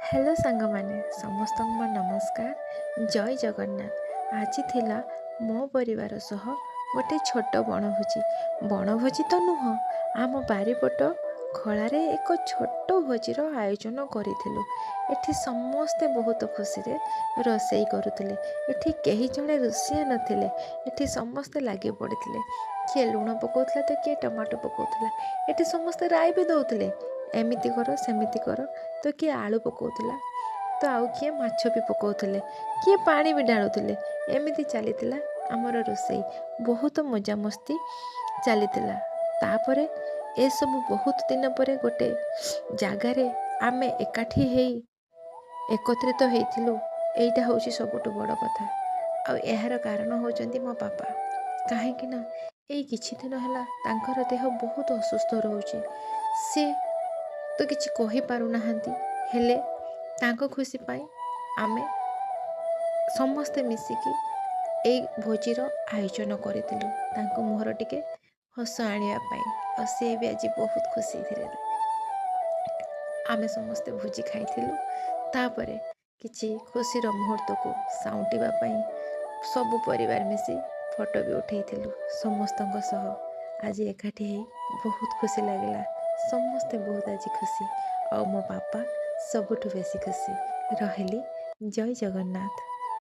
Hello ସାଙ୍ଗମାନେ, ସମସ୍ତଙ୍କୁ ମୋର ନମସ୍କାର। ଜୟ ଜଗନ୍ନାଥ। ଆଜି ଥିଲା ମୋ ପରିବାର ସହ ଗୋଟେ ଛୋଟ ବଣଭୋଜି। ବଣଭୋଜି ତ ନୁହଁ, ଆମ ବାରିପଟ ଖଳାରେ ଏକ ଛୋଟ ଭୋଜିର ଆୟୋଜନ କରିଥିଲୁ। ଏଠି ସମସ୍ତେ ବହୁତ ଖୁସିରେ ରୋଷେଇ କରୁଥିଲେ। ଏଠି କେହି ଜଣେ ରୋଷେଇଆ ନଥିଲେ, ଏଠି ସମସ୍ତେ ଲାଗି ପଡ଼ିଥିଲେ। କିଏ ଲୁଣ ପକାଉଥିଲା ତ କିଏ ଟମାଟୋ ପକାଉଥିଲା। ଏଠି ସମସ୍ତେ ରାୟ ବି ଦେଉଥିଲେ, ଏମିତି କର, ସେମିତି କର। ତ କିଏ ଆଳୁ ପକାଉଥିଲା ତ ଆଉ କିଏ ମାଛ ବି ପକାଉଥିଲେ, କିଏ ପାଣି ବି ଢାଳୁଥିଲେ। ଏମିତି ଚାଲିଥିଲା ଆମର ରୋଷେଇ। ବହୁତ ମଜାମସ୍ତି ଚାଲିଥିଲା। ତାପରେ ଏସବୁ ବହୁତ ଦିନ ପରେ ଗୋଟେ ଜାଗାରେ ଆମେ ଏକାଠି ହେଇ ଏକତ୍ରିତ ହେଇଥିଲୁ। ଏଇଟା ହେଉଛି ସବୁଠୁ ବଡ଼ କଥା। ଆଉ ଏହାର କାରଣ ହେଉଛନ୍ତି ମୋ ବାପା, କାହିଁକି ନା ଏଇ କିଛି ଦିନ ହେଲା ତାଙ୍କର ଦେହ ବହୁତ ଅସୁସ୍ଥ ରହୁଛି। ସେ ତ କିଛି କହିପାରୁନାହାନ୍ତି, ହେଲେ ତାଙ୍କ ଖୁସି ପାଇଁ ଆମେ ସମସ୍ତେ ମିଶିକି ଏଇ ଭୋଜିର ଆୟୋଜନ କରିଥିଲୁ, ତାଙ୍କ ମୁହଁର ଟିକେ ହସ ଆଣିବା ପାଇଁ। ଆଉ ସିଏ ବି ଆଜି ବହୁତ ଖୁସି ଥିଲେ। ଆମେ ସମସ୍ତେ ଭୋଜି ଖାଇଥିଲୁ। ତାପରେ କିଛି ଖୁସିର ମୁହୂର୍ତ୍ତକୁ ସାଉଁଟିବା ପାଇଁ ସବୁ ପରିବାର ମିଶି ଫଟୋ ବି ଉଠେଇଥିଲୁ। ସମସ୍ତଙ୍କ ସହ ଆଜି ଏକାଠି ହେଇ ବହୁତ ଖୁସି ଲାଗିଲା। ସମସ୍ତେ ବହୁତ ଆଜି ଖୁସି, ଆଉ ମୋ ବାପା ସବୁଠୁ ବେଶୀ ଖୁସି। ରହିଲି, ଜୟ ଜଗନ୍ନାଥ।